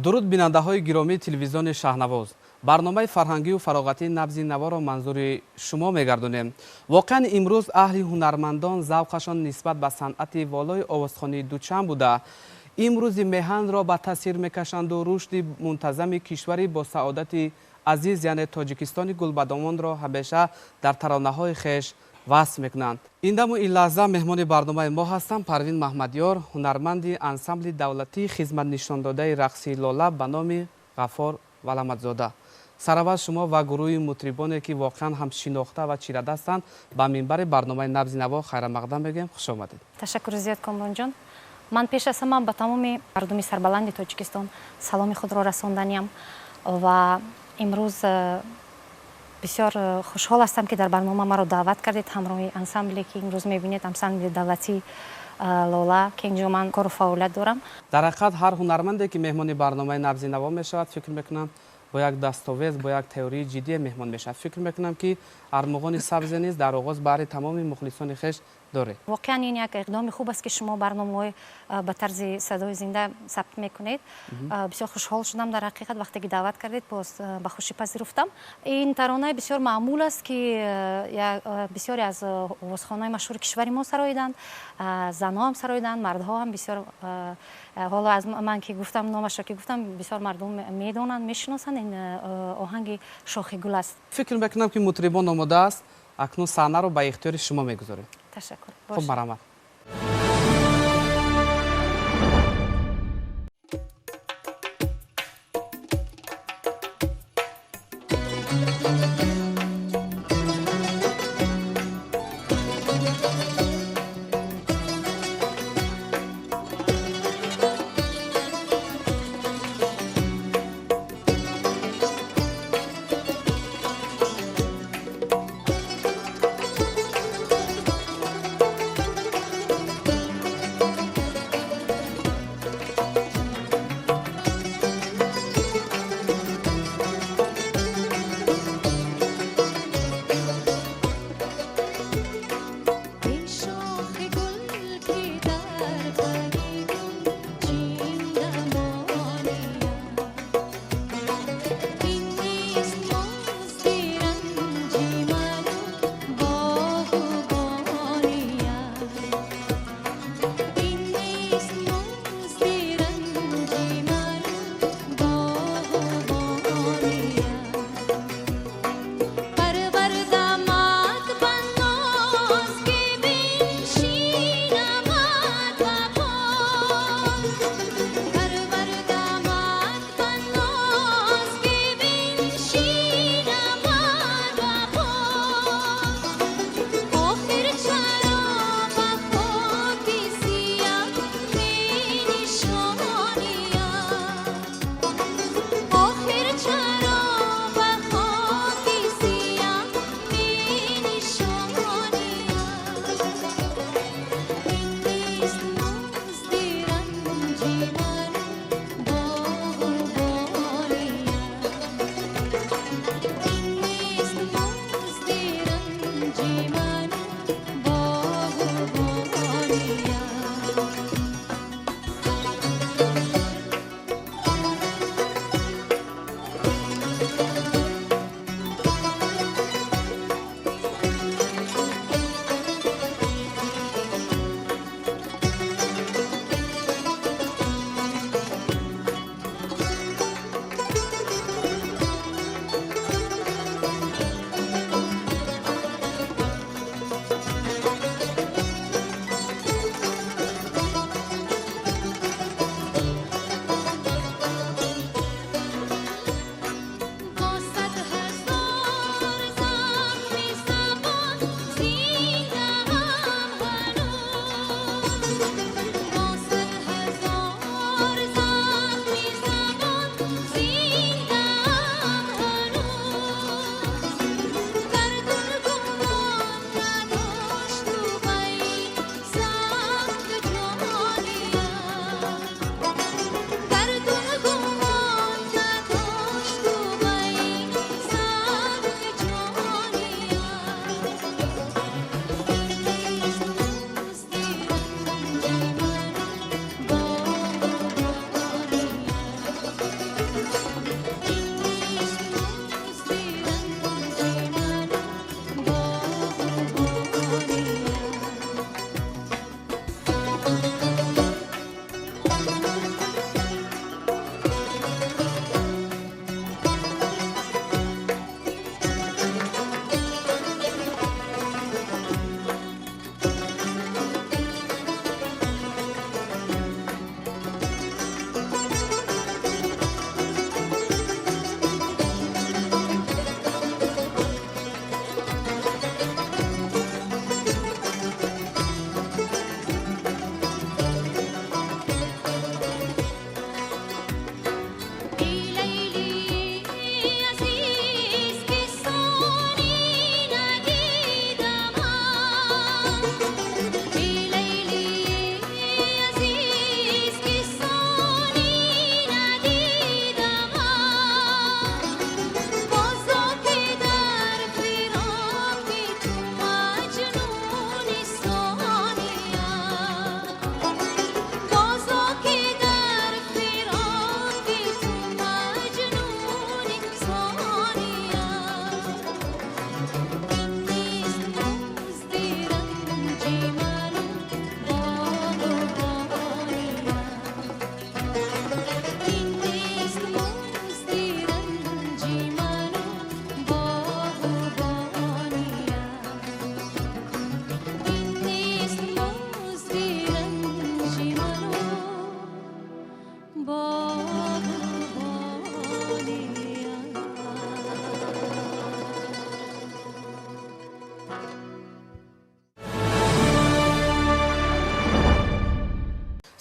Дуруд, бинандаҳои гиромии телевизиони Шаҳнавоз! Барномаи фарҳангию фароғатии Набзи наворо манзури шумо мегардонем. Воқеан, имрӯз аҳли ҳунармандон завқашон нисбат ба санъати волои овозхонии дучанд буда, имрӯзи меҳанро ба тасвир мекашанду рушди мунтазами кишвари бо саодати азиз, яъне Тоҷикистони гулбадомонро ҳамеша дар таронаҳои хеш васф мекунанд. Ин даму ин лаҳза меҳмони барномаи мо ҳастанд Парвин Маҳмадёр, ҳунарманди ансамбли давлатии хизматнишондодаи рақси Лола ба номи Ғаффор Валамадзода. Сараввал шумо ва гурӯҳи мутрибоне, ки воқеан ҳам шинохта ва чирадастанд, ба минбари барномаи Набзи наво хайрамақдам мегӯем. Хуш омадед. Ташаккури зиёд, Комронҷон. Ман пеш аз ҳама ба тамоми мардуми сарбаланди Тоҷикистон саломи худро расонданиям ва имрӯз бисёр хушҳол ҳастам, ки дар барнома маро даъват кардед ҳамроҳи ансамбле, ки имрӯз мебинед, ансамбли давлатии Лола, ки инҷо ман кору фаъолият дорам. Дар ҳақиқат, ҳар ҳунарманде, ки меҳмони барномаи Набзи наво мешавад, фикр мекунам, бо як дастовез, бо як теорияи ҷиддие меҳмон мешавад. Фикр мекунам, ки армуғони сабзе низ дар оғоз баҳри тамоми мухлисони хеш доред. Воқеан, ин як иқдоми хуб аст, ки шумо барномаҳои ба тарзи садои зинда сабт мекунед. Бисёр хушҳол шудам дар ҳақиқат, вақте ки даъват кардед, боз ба хушӣ пазируфтам. Ин таронаи бисёр маъмул аст, ки бисёре аз овозхонаҳои машҳури кишвари мо сароиданд, занҳо ҳам сароиданд, мардҳо ҳам бисёр. Ҳоло аз ман ки гуфтам, номашро ки гуфтам, бисёр мардум медонанд, мешиносанд. Ин оҳанги Шохи гул аст. Фикр мекунам, ки мутрибон омода аст. Акнун саҳнаро ба ихтиёри шумо мегузорем. Ташаккур. Хуб, марҳамат.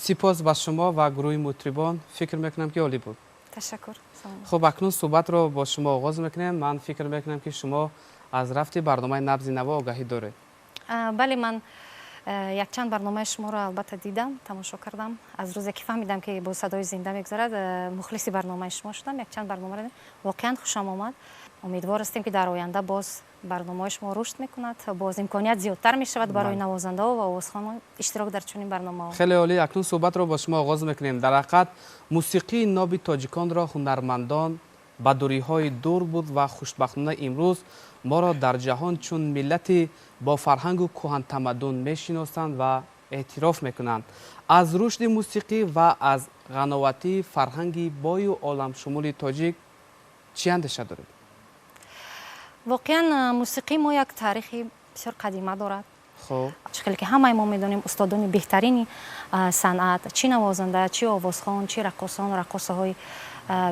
Сипос ба шумо ва гурӯҳи мутрибон. Фикр мекунам, ки олӣ буд. Ташаккур. Хуб, акнун суҳбатро бо шумо оғоз мекунем. Ман фикр мекунам, ки шумо аз рафти барномаи Набзи наво огаҳӣ доред. Бале, ман якчанд барномаи шуморо албатта дидам, тамошо кардам. Аз рӯзе ки фаҳмидам, ки бо садои зинда мегузарад, мухлиси барномаи шумо шудам. Якчанд барномаро воқеан хушам омад. Умедвор ҳастем, ки дар оянда боз барномаҳои шумо рушд мекунад, боз имконият зиёдтар мешавад барои навозандаҳо ва овозхонон иштирок дар чунин барномаҳо. Хеле олӣ. Акнун суҳбатро бо шумо оғоз мекунем. Дар ҳақиқат, мусиқии ноби тоҷиконро ҳунармандон ба дуриҳои дур буд ва хушбахтона имрӯз моро дар ҷаҳон чун миллати бо фарҳангу кӯҳантамаддун мешиносанд ва эътироф мекунанд. Аз рушди мусиқӣ ва аз ғановатии фарҳанги бою оламшумули тоҷик чӣ андеша доред? Воқеан, мусиқии мо як таърихи бисёр қадима дорад. Чӣ хеле ки ҳамаи мо медонем, устодони беҳтарини санъат, чӣ навозанда, чӣ овозхон, чӣ раққосон, раққосаҳои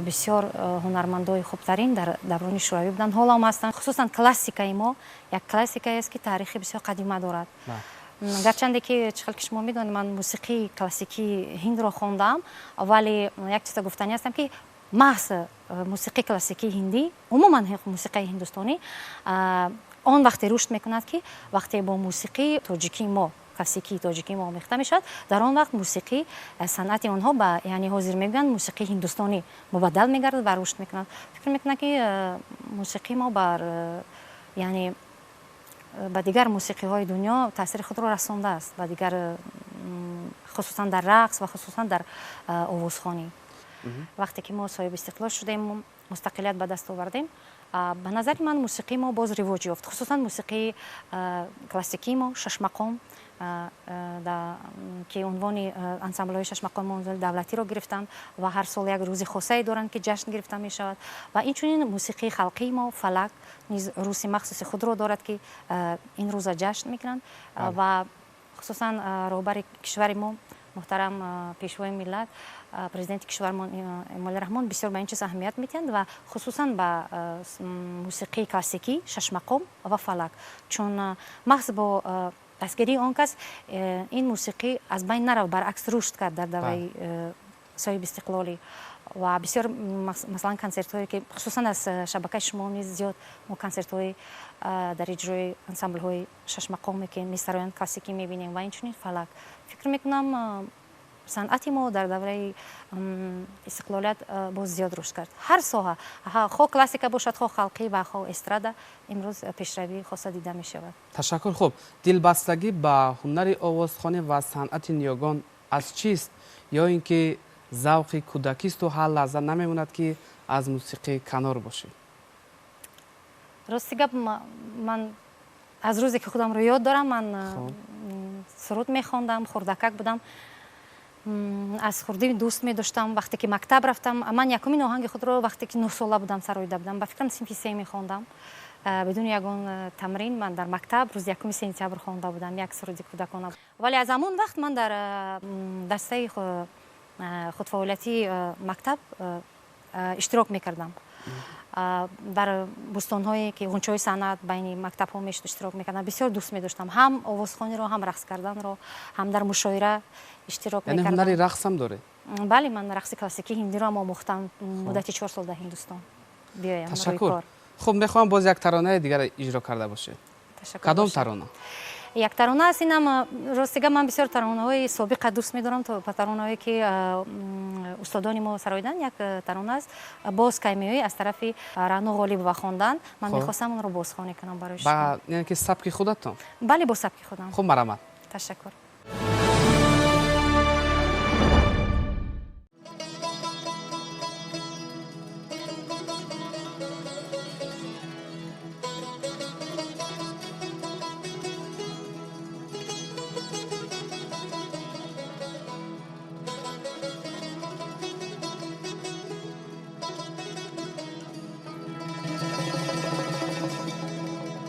бисёр ҳунармандои хубтарин дар даврони шӯравӣ буданд, ҳоло ҳам ҳастанд. Хусусан классикаи мо як классикае аст, ки таърихи бисёр қадима дорад. Гарчанде ки, чӣ хел ки шумо медонед, ман мусиқии классикии ҳиндро хондам, вале як чиза гуфтанӣ ҳастам, ки маҳз мусиқии классикии ҳиндӣ, умуман мусиқаи ҳиндустонӣ он вақте рушд мекунад, ки вақте бо мусиқии тоҷикии мо, классикии тоҷикии мо омехта мешавад. Дар он вақт мусиқӣ, санъати онҳо ба, яъне ҳозир мегӯянд, мусиқии ҳиндустонӣ мубаддал мегардад ва рушд мекунад. Фикр мекунам, ки мусиқии мо бар, яъне ба дигар мусиқиҳои дунё таъсири худро расондааст, ба дигар, хусусан дар рақс ва хусусан дар овозхонӣ. Вақте ки мо соҳиби истиқлол шудем, мустақилият ба даст овардем, ба назари ман, мусиқии мо боз ривоҷ ёфт, хусусан мусиқии классикии мо, шашмақом, ки унвони ансамблҳои шашмақом унвони давлатиро гирифтанд ва ҳар сол як рӯзи хосае доранд, ки ҷашн гирифта мешавад. Ва инчунин мусиқии халқии мо, фалак низ рӯзи махсуси худро дорад, ки ин рӯза ҷашн мекунанд. Ва хусусан роҳбари кишвари мо, муҳтарам Пешвои миллат, Президенти кишвармон Эмомалӣ Раҳмон бисёр ба ин чиз аҳамият медиҳанд ва хусусан ба мусиқии классикӣ, шашмақом ва фалак, чун маҳз бо дастгирии он кас ин мусиқӣ аз байн нарафт, баръакс, рушд кард дар давраи соҳиби истиқлолӣ. Ва бисёр, масалан, консертҳое ки хусусан аз шабакаи шумо низ зиёд мо консертҳои дар иҷрои ансамблҳои шашмақоме, ки месароянд, классикӣ мебинем ва инчунин фалак. Фикр мекунам, санъати мо дар давраи истиқлолият боз зиёд рушд кард. Ҳар соҳа, хоҳ классика бошад, хоҳ халқӣ ва хоҳ эстрада, имрӯз пешравии хоса дида мешавад. Ташаккур. Хуб, дилбастагӣ ба ҳунари овозхонӣ ва санъати ниёгон аз чист ё ин ки завқи кӯдакисту ҳар лаҳза намемонад, ки аз мусиқӣ канор бошед? Рости гап, ман аз рӯзе ки худамро ёд дорам, ман суруд мехондам. Хурдакак будам, аз хурдӣ дӯст медоштам. Вақте ки мактаб рафтам, ман якумин оҳанги худро вақте ки 9-сола будам сароида будам. Ба фикрам, синфи се мехондам. Бидуни ягон тамрин ман дар мактаб рӯзи 1 сентябр хонда будам як суруди кӯдакона. Вале аз ҳамон вақт ман дар дастаи худфаъолиятии мактаб иштирок мекардам. Дар бӯстонҳое ки ғунчаҳои санъат байни мактабҳо мешуд, иштирок мекардам. Бисёр дӯст медоштам ҳам овозхониро, ҳам рақс карданро, ҳам дар мушоира иштирок мекардам. Ҳунари рақсам доред? Бале, ман рақси классикии ҳиндиро ҳам омӯхтам муддати 4 сол дар Ҳиндустон. Биёям. Ташаккур. Хуб, мехоҳам боз як таронаи дигар иҷро карда бошед. Кадом тарона? Як тарона аст, инам, ростига, ман бисёр таронаҳои собиқа дӯст медорам, таронаҳое ки устодони мо сароиданд. Як тарона аст, «Боз кай меоӣ», аз тарафи Рано Ғолибова хондан. Ман мехостам онро бозхонӣ кунам барои шумо. Яъне ки сабки худатон? Бале, бо сабки худам. Хуб, марҳамат. Ташаккур.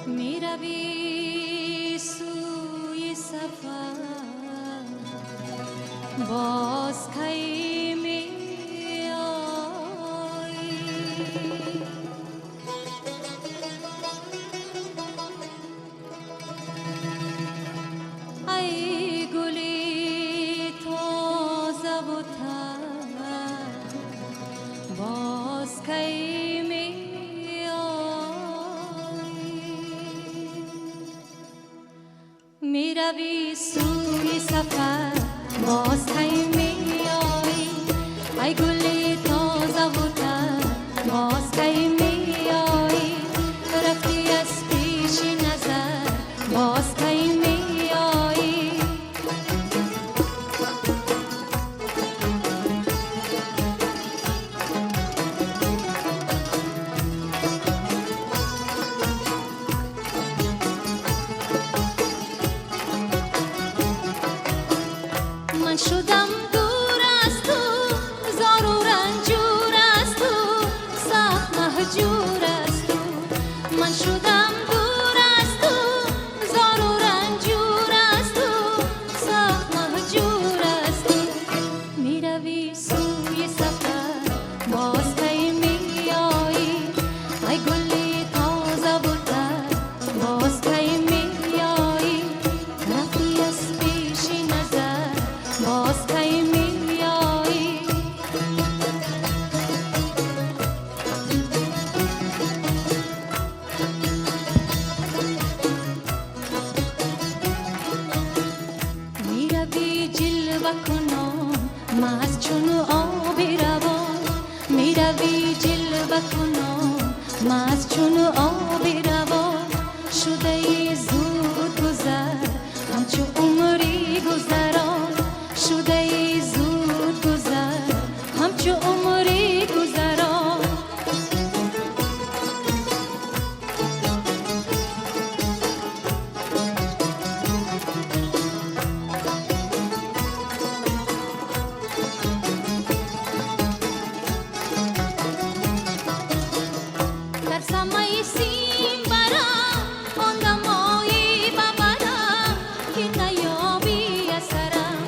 Мерави сӯи сафар, боз кай меоӣ? Ай гули سفر باز کی میایی ای گل تازه و تر باز کی میایی رفتی از پیش نظر باز کی میایی من شدم دور از تو زار و رنجور از تو سخت مهجور از تو من شدم دور از تو زار و رنجور از تو سخت مهجور از تو میروی سوی سفر باز کی میایی ای گل تازه و تر باز کی میایی رفتی از پیش نظر باز کی میایی میروی جلوه کنان مست چون آب روان میروی جلوه کنان مست چون آب روان شده ای زود گذر همچو عمری گذران شده ای زود گذر همچو عمری گذران ترسم ای سیم برم آن دمایی ببرم که نیابی اثرم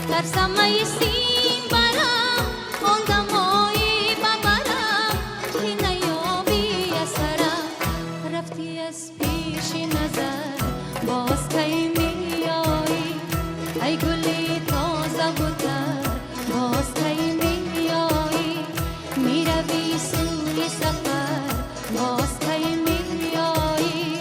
ترسم ای سیم برم آن دمایی ببرم که نیابی اثرم رفتی از پیش نظر باز کی میایی ای گل تازه و تر باز کی میایی میروی سوی سفر باز کی میایی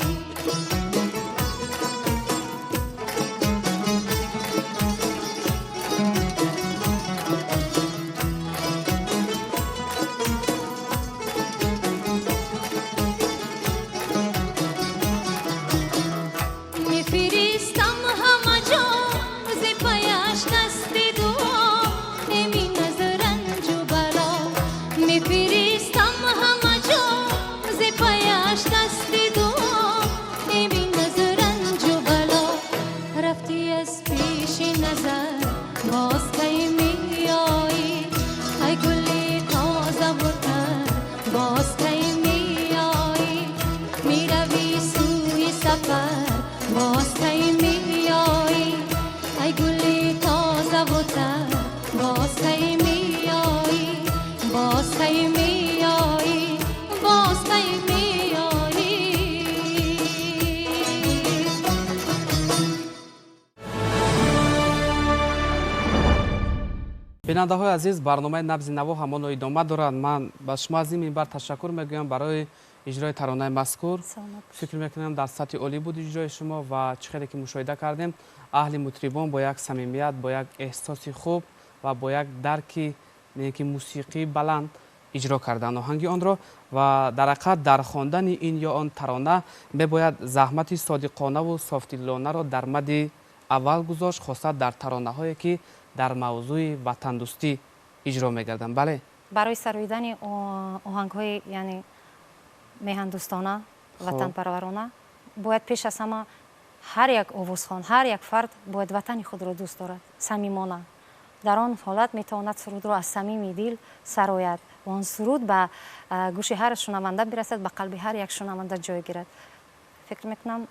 میفرستم همه جا ز پیش دست دعا امین از رنج و بلا میفرستم همه جا ز پیش دست دعا امین از رنج و بلا رفتی از پیش نظر باز کی میایی ای گل تازه و تر باز کی میایی میروی سوی سفر باز کی میایی ای گل تازه و تر باز کی میایی باز کی میایی باز کی میایی Бинандаҳои азиз, барномаи Набзи наво ҳамоно идома дорад. Ман ба шумо аз ин минбар ташаккур мегӯям барои иҷрои таронаи мазкур. Саломат бошед. Фикр мекунам, дар сатҳи олӣ буд иҷрои шумо ва чӣ хеле ки мушоҳида кардем, аҳли мутрибон бо як самимият, бо як эҳсоси хуб ва бо як дарки ки мусиқии баланд иҷро карданд оҳанги онро. Ва дар ҳақиқат дар хондани ин ё он тарона мебояд заҳмати содиқонаву софдилонаро дар мадди аввал гузошт, хоса дар таронаҳое ки дар мавзӯи ватандӯстӣ иҷро мегарданд. Бале. Барои сароидани оҳангҳои, яъне меҳандӯстона, ватанпарварона, бояд пеш аз ҳама ҳар як овозхон, ҳар як фард бояд ватани худро дӯст дорад самимона. Дар он ҳолат метавонад сурудро аз самими дил сарояд ва он суруд ба гӯши ҳар шунаванда бирасад, ба қалби ҳар як шунаванда ҷой гирад. Фикр мекунам,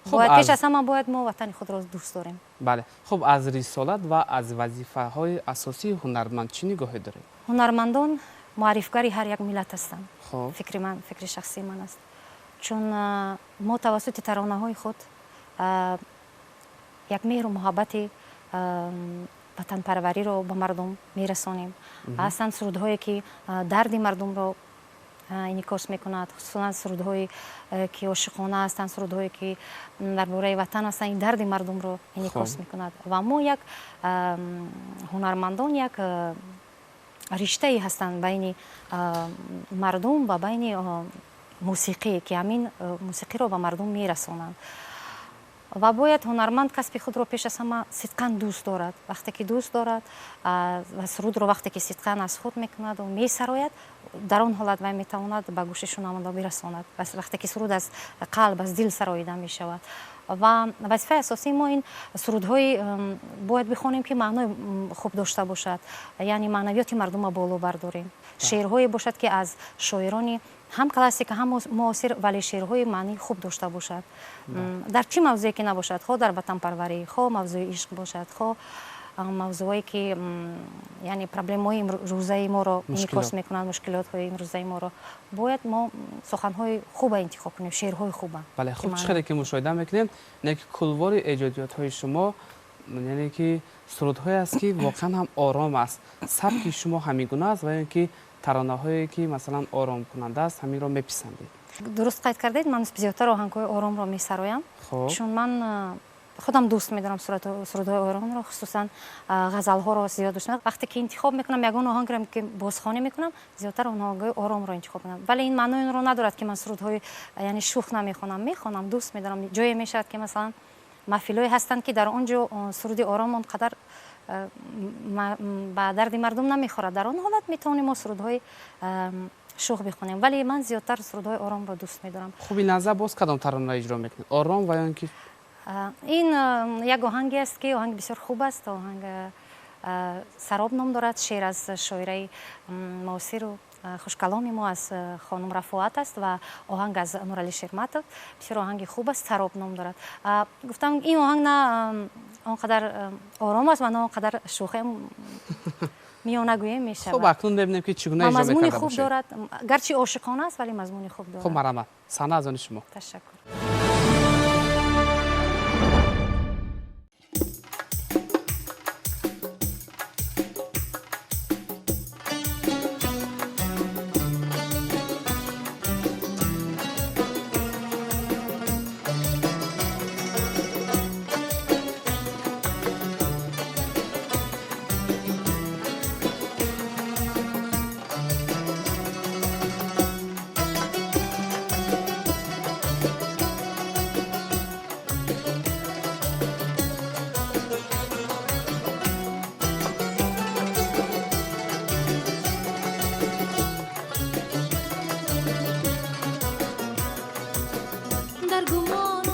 бояд пеш аз ҳама бояд мо ватани худро дӯст дорем. Бале, хуб, аз рисолат ва аз вазифаҳои асосии ҳунарманд чӣ нигоҳе доред? Ҳунармандон муаррифгари ҳар як миллат ҳастанд. Фикри ман, фикри шахсии ман аст, чун мо тавассути таронаҳои худ як меҳру муҳаббати ватанпарвариро ба мардум мерасонем. Ҳастанд сурудҳое ки дарди мардумро Инъикос мекунад, хусусан сурудҳое ки ошиқона ҳастанд, сурудҳое ки дар бораи ватан ҳастанд, ин дарди мардумро инъикос мекунад. Ва мо як ҳунармандон як риштае ҳастанд байни мардум ва байни мусиқӣ, ки ҳамин мусиқиро ба мардум мерасонанд. Ва бояд ҳунарманд касби худро пеш аз ҳама сидқан дӯст дорад. Вақте ки дӯст дорад ва сурудро вақте ки сидқан аз худ мекунаду месарояд, дар он ҳолат вай метавонад ба гӯши шунаванда бирасонад. Вақте ки суруд аз қалб, аз дил сароида мешавад. Ва вазифаи асосии мо ин сурудҳои бояд бихонем, ки маънои хуб дошта бошад, яъне маънавиёти мардумро боло бардорем. Шеърҳое бошад, ки аз шоирони ҳам классика, ҳам муосир, вале шеърҳои маънии хуб дошта бошад. Дар чӣ мавзӯе ки набошад, хоҳ дар ватанпарварӣ, хоҳ мавзӯи ишқ бошад, хоҳ мавзӯҳое ки яъне проблемаҳои имрӯзаи моро инъикос мекунанд, мушкилотҳои имрӯзаи моро, бояд мо суханҳои хуба интихоб кунем, шеърҳои хуба. Бале, хуб, чӣ хеле ки мушоҳида мекунем, не ки кулвори эҷодиётҳои шумо, яъне ки сурудҳое аст, ки воқеан ҳам ором аст. Сабки шумо ҳамин гуна аст ва ё ки таронаҳое ки масалан оромкунанда аст, ҳаминро меписандед? Дуруст қайд кардед, ман зиёдтар оҳангҳои оромро месароям, чун ман худам дӯст медорам сурудҳои оромро, хусусан ғазалҳоро зиёд дӯст медорам. Вақте ки интихоб мекунам ягон оҳангро ки бозхонӣ мекунам, зиёдтар оҳангҳои оромро интихоб мекунам. Вале ин маънои онро надорад, ки ман сурудҳои яъне шӯх намехонам. Мехонам, дӯст медорам. Ҷое мешавад, ки масалан маҳфилҳое ҳастанд, ки дар он ҷо суруди ором он қадар ба дарди мардум намехӯрад. Дар он ҳолат метавонем мо сурудҳои шӯх бихонем, вале ман зиёдтар сурудҳои оромро дӯст медорам. Хуб, ин лаҳза боз кадом таронаро иҷро мекунед? Ором ва ё ин ки? Ин як оҳанге аст, ки оҳанг бисёр хуб аст. Оҳанг Сароб ном дорад. Шеър аз шоираи муосиру хушкаломи мо, аз хонум Рафоат аст ва оҳанг аз Нуралӣ Шерматов. Бисёр оҳанги хуб аст, Сароб ном дорад. Гуфтам, ин оҳанг на он қадар ором аст ва на он қадар шӯхе, миёнагӯем мешавад. Хуб, акнун мебинем, ки чӣ гуна иҷро мазмуни мекарда хуб бошед. дорад, гарчи ошиқона аст, вале мазмуни хуб дорад. Хуб, марҳамат, саҳна аз они шумо. Ташаккур. Дар гумон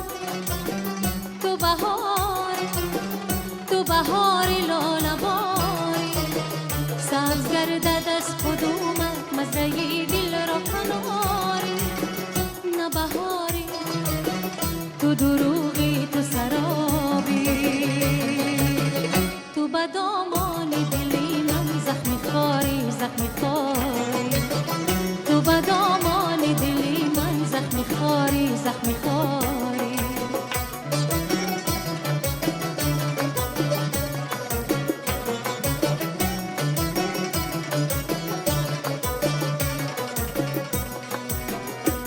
ту баҳори, ту баҳори лолабори, сабз гардад аз қудумат мазраи дилро канори. На баҳори ту дурӯғи, ту саробӣ, ту ба домони дили ман захми хори, захми хори, ту ба домони дили ман захми хори, захми хори.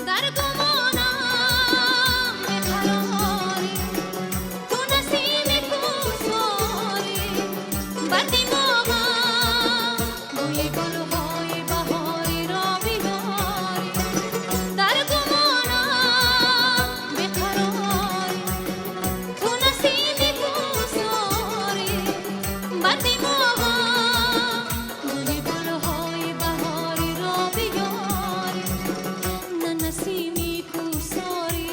Дар гумонам беқарорӣ, ту насими кӯсорӣ, бар димоғам бӯи гулҳои баҳориро биёрӣ. Дар гумонам беқарорӣ, ту насими кӯсорӣ, бар димоғам бӯи гулҳои баҳориро биёрӣ. На насими кӯсорӣ,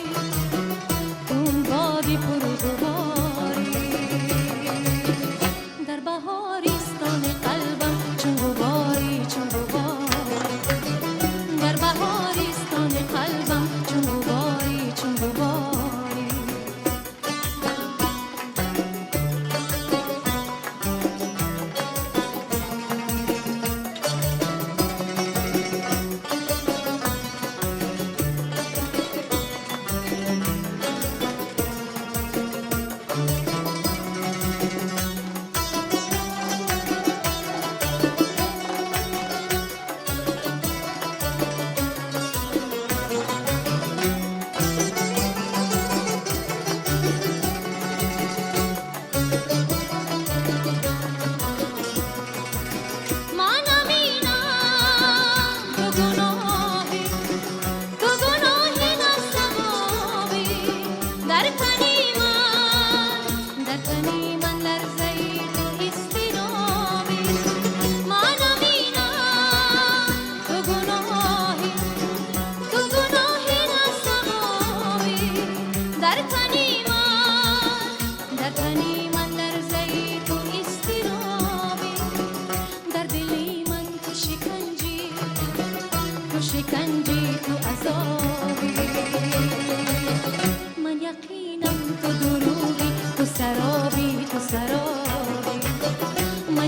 ту боди пурғуборӣ, дар баҳори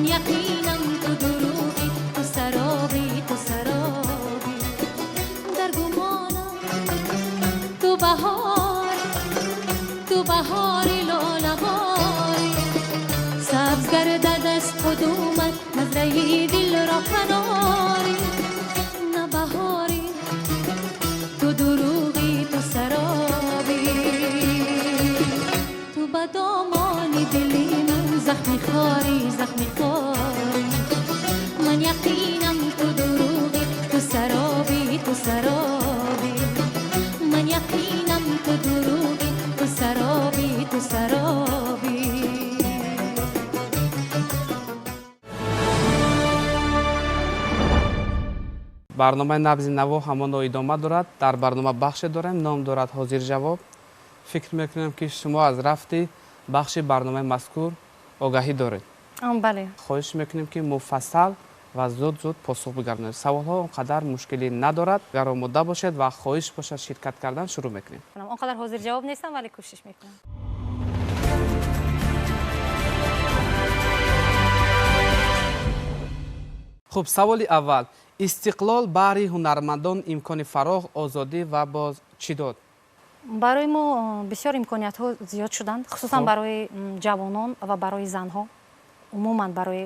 Ман яқинам ту дурӯғӣ, ту саробӣ, ту саробӣ. Дар гумонам ту баҳор, ту баҳори лолаборӣ. Сабз гардад аз қудумат мазраи дилро канорӣ. На баҳорӣ, ту дурӯғӣ, ту саробӣ. Ту ба домони дили ман захми хорӣ, захми хорӣ. Ман яқинам ту дурӯғӣ, ту саробӣ, ту саробӣ. Ман яқинам ту дурӯғӣ, ту саробӣ, ту саробӣ. Барномаи Набзи Наво ҳамоно идома дорад. Дар барнома бахше дорем, ном дорад Ҳозирҷавоб. Фикр мекунем, ки шумо аз рафти бахши барномаи мазкур огаҳӣ доред. Бале. Хоҳиш мекунем, ки муфассал ва зуд-зуд посух бигардонед. Саволҳо он қадар мушкилӣ надорад. Агар омода бошед ва хоҳиш бошад ширкат кардан, шурӯъ мекунем. Он қадар ҳозирҷавоб нестам, вале кӯшиш мекунам. Хуб, саволи аввал. Истиқлол баҳри ҳунармандон имкони фароғ, озодӣ ва боз чӣ дод? Барои мо бисёр имкониятҳо зиёд шуданд, хусусан барои ҷавонон ва барои занҳо. Умуман барои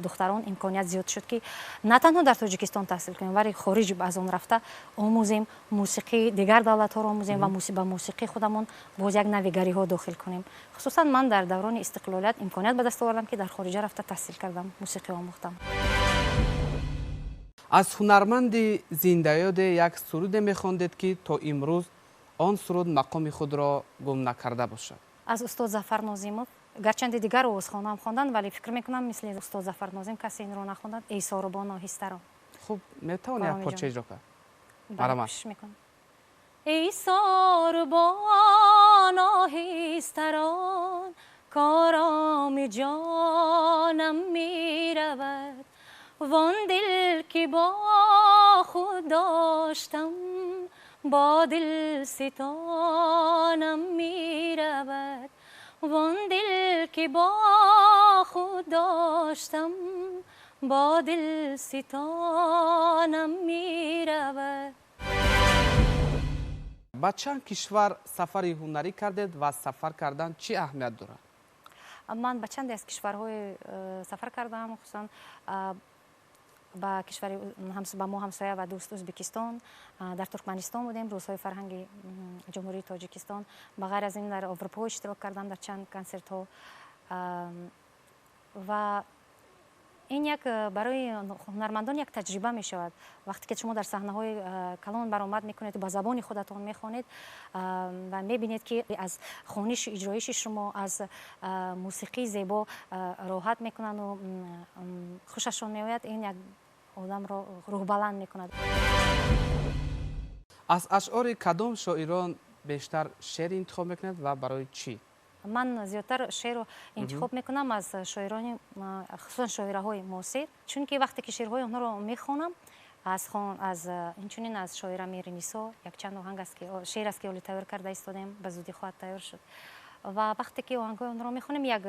духтарон имконият зиёд шуд, ки на танҳо дар Тоҷикистон таҳсил кунем, вале хориҷ аз он рафта омӯзем, мусиқии дигар давлатҳоро омӯзем ва ба мусиқии худамон боз як навигариҳо дохил кунем. Хусусан ман дар даврони истиқлолият имконият ба даст овардам, ки дар хориҷа рафта таҳсил кардам, мусиқӣ омӯхтам. Аз ҳунарманди зиндаёде як суруде мехондед, ки то имрӯз он суруд мақоми худро гум накарда бошад. Аз устод Зафар Нозимов. Гарчанде дигар овозхонаам хонданд, вале фикр мекунам мисли устод Зафар Нозим касе инро нахонданд. Эй сорубон оҳистаро. Хуб, метавонӣ як порча иҷро кард? Бале, кӯшиш мекунам. Эй сорубон оҳистарон, короми ҷонам меравад. Вон дил ки бо худ доштам, бо дил ситонам меравад. Вон дил ки бо худ доштам, бо дил ситонам меравад. Ба чанд кишвар сафари ҳунарӣ кардед ва сафар кардан чӣ аҳамият дорад? Ман ба чанде аз кишварҳои сафар кардам, хусусан ба кишвари ба мо ҳамсоя ва дӯст Ӯзбекистон, дар Туркманистон будем, рӯзҳои фарҳанги Ҷумҳурии Тоҷикистон. Ба ғайр аз ин дар Аврупо иштирок кардам дар чанд консертҳо. Ва ин як барои ҳунармандон як таҷриба мешавад. Вақте ки шумо дар саҳнаҳои калон баромад мекунед, ба забони худатон мехонед ва мебинед, ки аз хониши иҷроиши шумо, аз мусиқии зебо роҳат мекунанду хушашон меояд, ин як одамро рӯҳбаланд мекунад. Аз ашъори кадом шоирон бештар шеър интихоб мекунед ва барои чӣ? Ман зиёдтар шеърро интихоб мекунам аз шоирони, хусусан шоираҳои муосир, чунки вақте ки шеърҳои онҳоро мехонам, аз инчунин аз шоира Меҳринисо якчанд оҳанг аст, ки шеър аст, ки ҳоло тайёр карда истодем, ба зудӣ хоҳад тайёр шуд. Ва вақте ки оҳангҳои онҳоро мехонем, як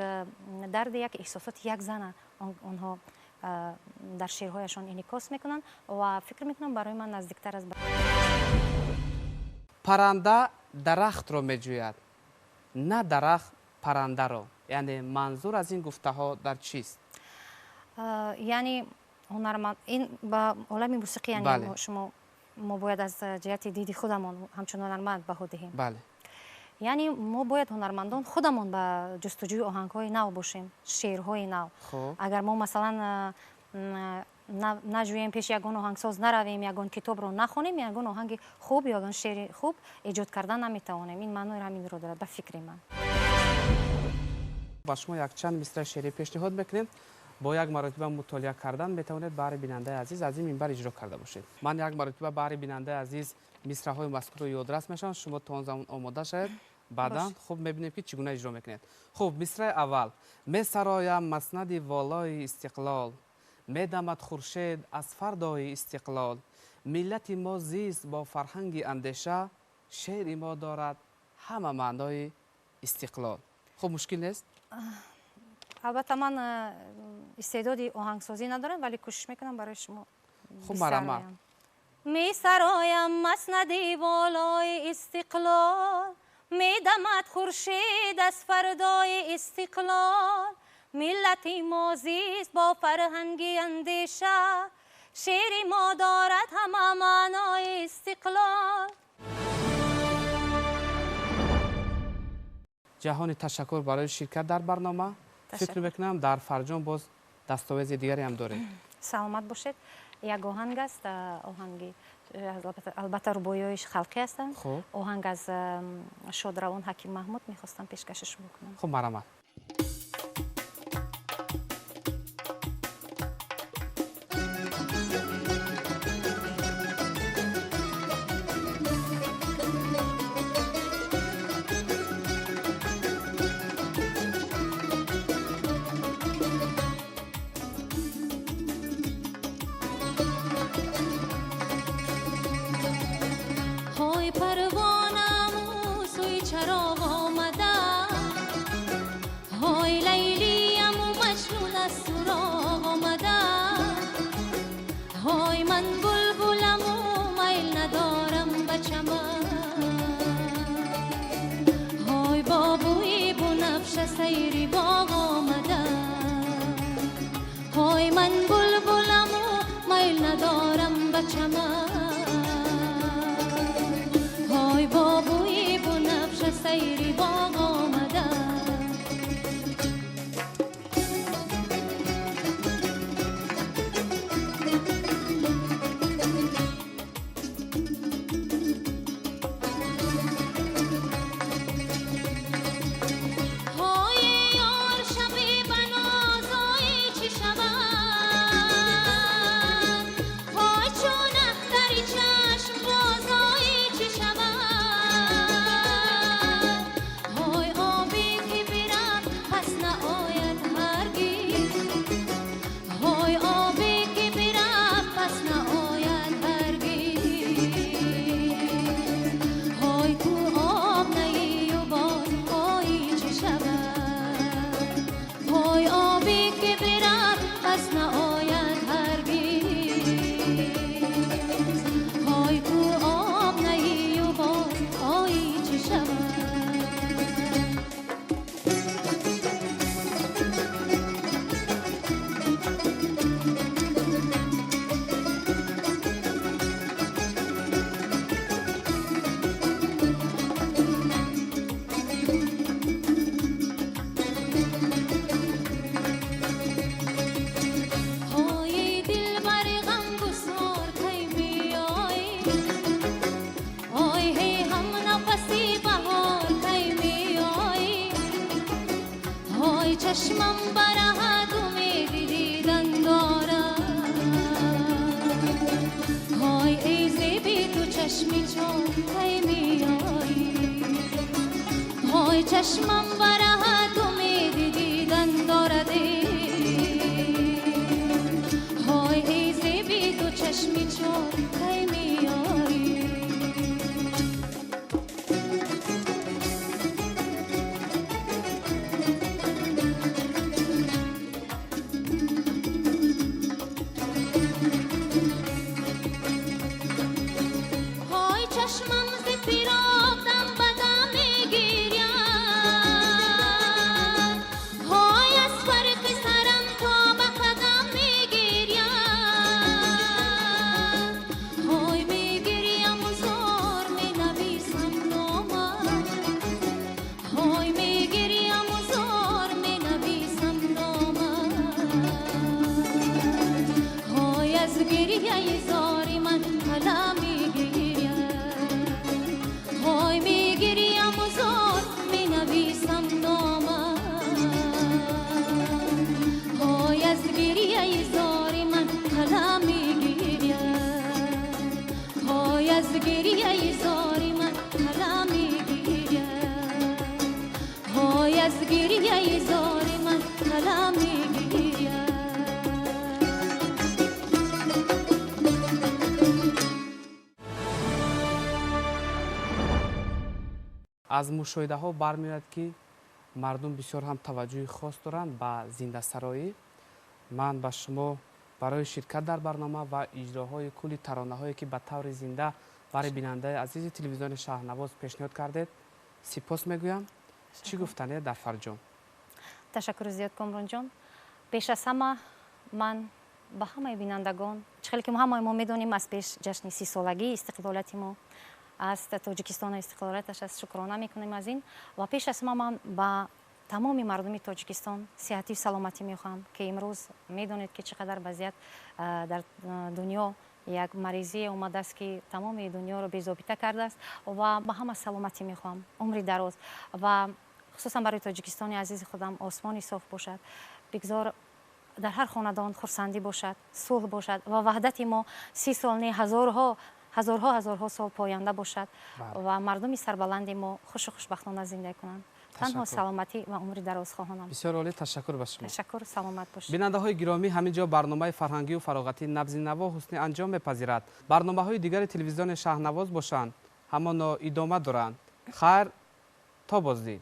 дарди, як эҳсосоти як зана онҳо дар шеърҳояшон инъикос мекунанд ва фикр мекунам барои ман наздиктар аст. Парранда дарахтро меҷӯяд, на дарахт паррандаро. Яъне манзур аз ин гуфтаҳо дар чист? Яъне ҳунарманд ин ба олами мусиқӣ, яъне шумо мо бояд аз ҷиҳати диди худамон ҳамчун ҳунарманд баҳо диҳем. Бале. Яъне мо бояд ҳунармандон худамон ба ҷустуҷӯи оҳангҳои нав бошем, шеърҳои нав. Агар мо масалан наҷӯем, пеши ягон оҳангсоз наравем, ягон китобро нахонем, ягон оҳанги хуб ё ягон шеъри хуб эҷод кардан наметавонем. Ин маънои ҳаминро дорад ба фикри ман. Ба шумо якчанд мисраи шеърӣ пешниҳод мекунем. Бо як маротиба мутолиа кардан метавонед баҳри бинандаи азиз аз ин минбар иҷро карда бошед. Ман як маротиба баҳри бинандаи азиз мисраҳои мазкурро ёдрас мешавам, шумо то он замон омода шавед. Баъдан хуб мебинем, ки чӣ гуна иҷро мекунед. Хуб, мисраи аввал. Месароям маснади волои истиқлол, медамад хуршед аз фардои истиқлол. Миллати мо зист бо фарҳанги андеша, шеъри мо дорад ҳама маънои истиқлол. Хуб, мушкил нест? Албатта ман истеъдоди оҳангсозӣ надорам, вале кӯшиш мекунам барои шумо. Хуб, марҳамат. Месароям маснади волои истиқлол, медамад хуршед аз фардои истиқлол. Миллати мо зист бо фарҳанги андеша, шеъри мо дорад ҳама маънои истиқлол. Ҷаҳони ташаккур барои ширкат дар барнома. Фикр мекунам дар фарҷом боз дастовези дигаре ҳам доред. Саломат бошед. Як оҳанг аст, оҳанги албатта рубоиҳои халқӣ ҳастанд. Оҳанг аз шодравон Ҳаким Маҳмуд мехостам пешкаши шумо кунам. Хуб, марҳамат. Аз мушоҳидаҳо бармеояд, ки Мардум бисёр ҳам таваҷҷӯҳи хос доранд ба зиндасароӣ. Ман ба шумо барои ширкат дар барнома ва иҷроҳои кулли таронаҳое, ки ба таври зинда барои бинандаи азизи телевизиони Шаҳрнавоз пешниҳод кардед, сипос мегӯям. Чӣ гуфтане дар фарҷом? Ташаккури зиёд, Комронҷон. Пеш аз ҳама ман ба ҳамаи бинандагон, чӣ хеле ки ҳамаи мо медонем, аз пеш ҷашни 30-солагии истиқлолияти мо аст, Тоҷикистону истиқлолияташ аст, шукрона мекунем аз ин. Ва пеш аз ҳама ман ба тамоми мардуми Тоҷикистон сиҳатию саломатӣ мехоҳам, ки имрӯз медонед, ки чӣ қадар вазъият дар дунё, як маризие омадааст, ки тамоми дунёро безобита кардааст. Ва ба ҳама саломатӣ мехоҳам, умри дароз ва хусусан барои Тоҷикистони азизи худам осмони соф бошад. Бигзор дар ҳар хонадон хурсандӣ бошад, сулҳ бошад ва ваҳдати мо 30 сол не, ҳазорҳо, ҳазорҳо, ҳазорҳо сол поянда бошад ва мардуми сарбаланди мо хушу хушбахтона зиндагӣ кунанд. Танҳо саломатӣ ва умри дароз хоҳонам. Бисёр олӣ, ташаккур ба шумо. Ташаккур, саломат бошед. Бинандаҳои гиромӣ, ҳамин ҷо барномаи фарҳангию фароғатии Набзи наво ҳусни анҷом мепазирад. Барномаҳои дигари телевизиони Шаҳрнавоз бошанд, ҳамоно идома доранд. Хайр, то боздид.